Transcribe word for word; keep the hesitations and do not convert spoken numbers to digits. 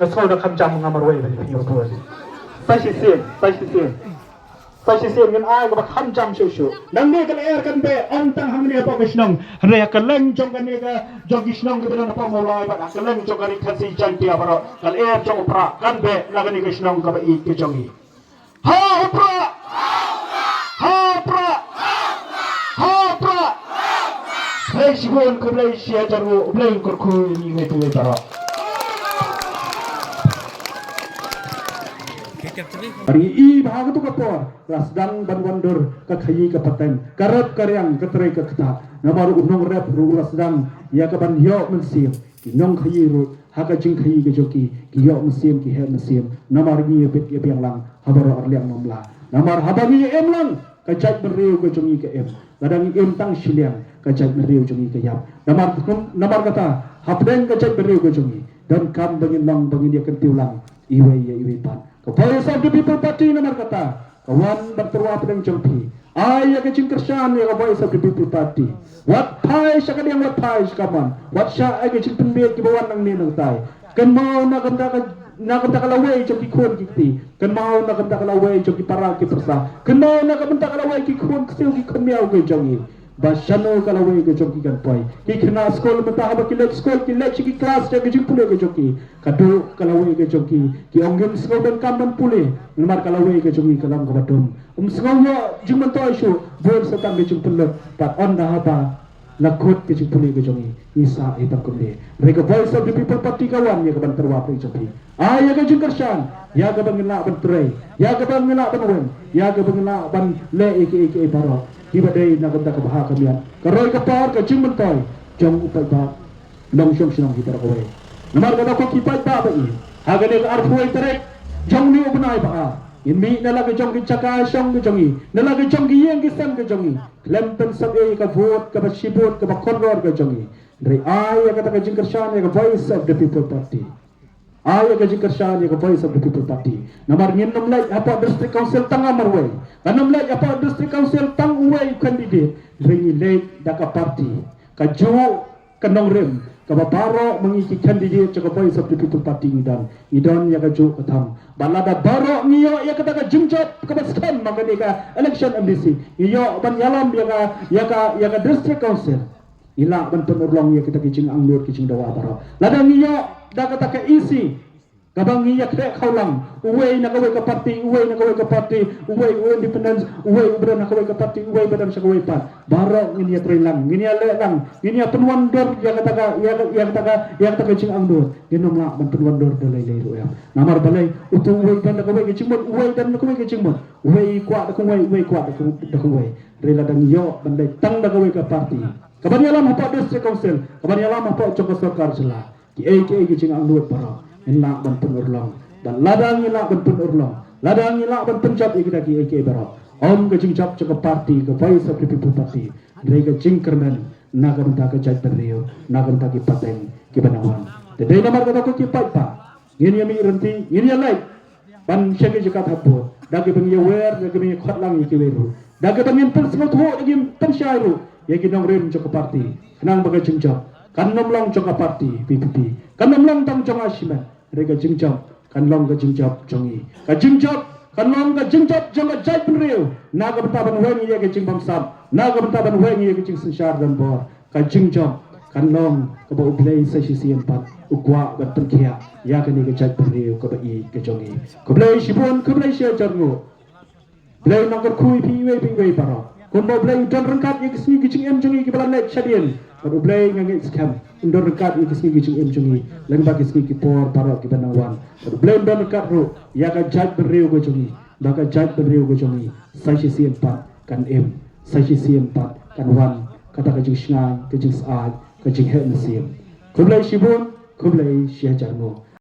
Nga sngew da kham jam nga marwei ba phi ïa bun. Sa shisien, sa shisien. Sa shisien ngin ai kaba kham jam shuh shuh. Nangne ka lyer kan beh ym tang hangne hapoh ka shnong. Hynrei ha kylleng jong kane ka jong ki shnong kiba don hapoh Mawlai bad ha kylleng jong ka ri Khasi Jaiñtia baroh. Ka lyer jong u Prah kan beh na kane ka shnong kaba ïeit ka jong ngi. Ha u Prah! Ha u Prah! Ha u Prah! Khublei shibun, khublei shihajar nguh, U Blei un kyrkhu ïa ngi iwei pa iwei baroh. Bad ngi i ba ha katu ka por la sdang ban wandur ka khaïi ka pateng, ka rep ka riang, ka trei ka ktah. Namar u nongrep ruh u la sdang ïa ka ban ïoh mynsiem. Ki nongkhaïi ruh ha ka jingkhaïi ka jong ki, ki ïoh mynsiem, ki heh mynsiem. Namar ngi ïa bit ïa biang lang ha baroh ar liang mamla. Namar haba ngi ïa im lang, ka jaitbynriew ka jong ngi ka im. Lada ngi im tang shiliang, ka jaitbynriew jong ngi ka ïap. Namar, namar kata, hapdeng ka jaitbynriew ka jong ngi, donkam ba ngin long, ba ngin ïa kyntiew lang iwei ïa iwei pat. Ka Voice of the People Party namar kata ka wan ban tyrwa hapdeng jong phi. Ai ïa ka jingkyrshan ïa ka Voice of the People Party. Wat phai sha ka diang, wat phai sha ka mon. Wat shah ai ka jingpynbeit kiba wan nangne nangtai. Kynmaw na ka bynta ka, na ka bynta ka lawei jong ki khun ki kti. Kynmaw na ka bynta ka lawei jong ki para ki pyrsa. Kynmaw na ka bynta ka lawei ki khun ksiew ki khun miaw ki jong ngi. Ba shano ka lawei ka jong ki kan poi. Ki khynnah skul mynta haba ki leit skul, ki leit sha ki klas jong ki jingpule ka jong ki. Ka duh ka lawei ka jong ki, ki ong ngim sngew donkam ban pule. Namar ka lawei ka jong ki ka long kaba dum. Ym sngew ïoh jingmyntoi shuh, bun sa tang ka jingpynlut. Bad ynda haba la kut ka jingpule ka jong ngi, ngi sah ïa tang kumne. Hynrei ka Voice of the People Party ka wan ïa ka ban tyrwa phi jong phi. Ai ïa ka jingkyrshan ïa kaba ngin lah ban trei, ïa kaba ngin lah ban wan, ïa kaba ngin lah ban leh ïa kiei kiei baroh kiba dei na ka bynta ka bha ka miat, ka roi ka par, ka jingmyntoi jong u paidbah nongshong shnong hi baroh kawei. Namar kata ko ki paidbah ba ïeit, ha kane ka arphew tarik jong une u bnai ba ar, ngin mih na la ka jong ki jaka shong ka jong ngi, na la ka jong ki ïing ki sem ka jong ngi, khlem pynsep ïa ka vote kaba shibun kaba khonror ka jong ngi. Hynrei ai ïa kata ka jingkyrshan ïa ka Voice of the People Party. Ai ïa ka jingkyrshan ïa ka Voice of the People Party. Namar ngin ym leit hapoh District Council tang ha marwei. Ngan ym leit hapoh District Council tang uwei u candidate. Hynrei ngi leit da ka party. Kajuh ka nongrim kaba baroh ma ngi ki candidate jong ka Voice of the People Party ngi don. Ngi don ïa kajuh ka thong. Bad lada baroh ngi ïoh ïa kata ka jingjop kaba skhem ha kane ka election M D C, ngi ïoh ban ïalam ïa ka, ïa ka, ïa ka District Council. Ngi lah ban pynurlong ïa kita ki jingangnud ki jingdawa baroh. Lada ngi ïoh da kata ka E C kaba ngi ïakhreh khawlang, uwei na kawei ka party, uwei na kawei ka party, uwei u independent, uwei uba don na kawei ka party, uwei ba don sha kawei pat. Baroh ngin ïatrei lang, ngin ïaleh lang, ngin ïapynwandur ïa kata ka, ïa ka, ïa kata ka, ïa kata ka jingangnud. Ngin ym lah ban pynwandur da lei lei ruh em. Namar balei, utu uwei don da kawei ka jingmut, uwei don da kawei ka jingmut. Uwei kwah da kawei, uwei kwah da kawei. Hynrei lada ngi ïoh ban leit tang da kawei ka party kaban ïalam hapoh District Council, kaban ïalam hapoh jong ka sorkar jylla, kiei kiei ki jingangnud baroh ngin lah ban pynurlong. Bad lada ngi lah ban pynurlong, lada ngi lah ban pynjop ïa kita kiei kiei baroh, ym ka jingjop jong ka party ka Voice of the People Party, hynrei ka jingkyrmen na ka bynta ka jaitbynriew, na ka bynta ki pateng kiba nang wan. Te dei namar kata ko ki paidbah, ngin ïa mih ryntih, ngin ïa leit ban sha ki jaka thap vote da kiba ngi ïa wer, da kiba ngi ïa khot lang ïa kiwei ruh, da kiba ngin pynsngewthuh, da kiba ngin pynshai ruh ïa ki nongrim jong ka party, khnang ba ka jingjop kan ym long jong ka party V P P, kan ym long tang jong nga shimet, hynrei ka jingjop kan long ka jingjop jong ngi. Ka jingjop kan long ka jingjop jong ka jaitbynriew, na ka bynta ban weng ïa ka jingbamsap, na ka bynta ban weng ïa ka jingsynshar donbor. Ka jingjop kan long kaba U Blei sa shisien pat u kwah ban pynkhiah ïa kane ka jaitbynriew kaba ïeit ka jong ngi. Khublei shibun, khublei shihajar nguh. Blei un nang kyrkhu ïa phi iwei pa iwei baroh. Kumba U Blei u don ryngkat ïa ki sngi ki jingim jong ngi kiba la leit shadien, bad U Blei nga ngeit skhem un don ryngkat ïa ki sngi ki jingim jong ngi lyngba ki sngi ki por baroh kiba nang wan. Bad U Blei un don ryngkat ruh ïa ka jaitbynriew ka jong ngi, ba ka jaitbynriew ka jong ngi sa shisien pat kan im, sa shisien pat kan wan kata ka jingshngaiñ, ka jingsyaid, ka jingheh mynsiem. Khublei shibun, khublei shihajar nguh.